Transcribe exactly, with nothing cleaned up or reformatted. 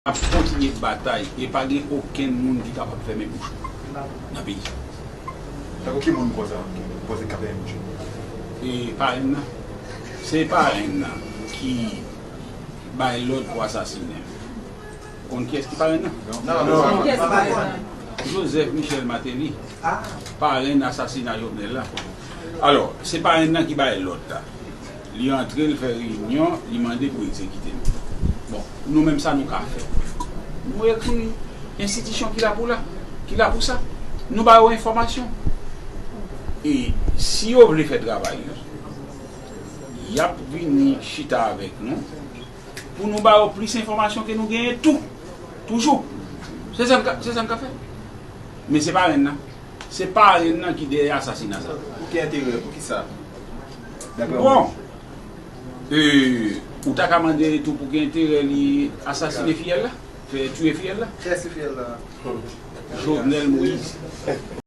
Ap kontinye batay e pa gen okenn moun ki kapab fèmen bouch ou nan peyi. Tankou ki moun ou panse, ou panse k ap fèmen bouch ou? E parenn nan. Se parenn nan ki bay lòd pou asasinen. Konn kiyès ki parenn nan? Non, non. Joseph Michel Martelly, parenn asasina Jovenel la. Alò, se parenn nan ki bay lòd la. Li antre, l fè reyinyon, li mande pou egzekite l. Bon, nou menm sa nou ka fè. Nou ekri enstitisyon ki la pou la, ki la pou sa. Nou ba yo enfòmasyon. E si yo vle fè travay yo, y ap vini chita avèk nou pou nou ba yo plis enfòmasyon ke nou genyen tou. Toujou. Se sa n ka, se sa n ka fè. Men se parenn nan. Se parenn nan ki dèyè asasina sa. Pou ki enterè? Pou ki sa? Daprè ou? Bon. E, ou ta ka mande tou pou ki enterè li asasine fiyèl la? Fè tiye fiyèl la? Kiyès ki fiyèl la? Jovenel Moïse.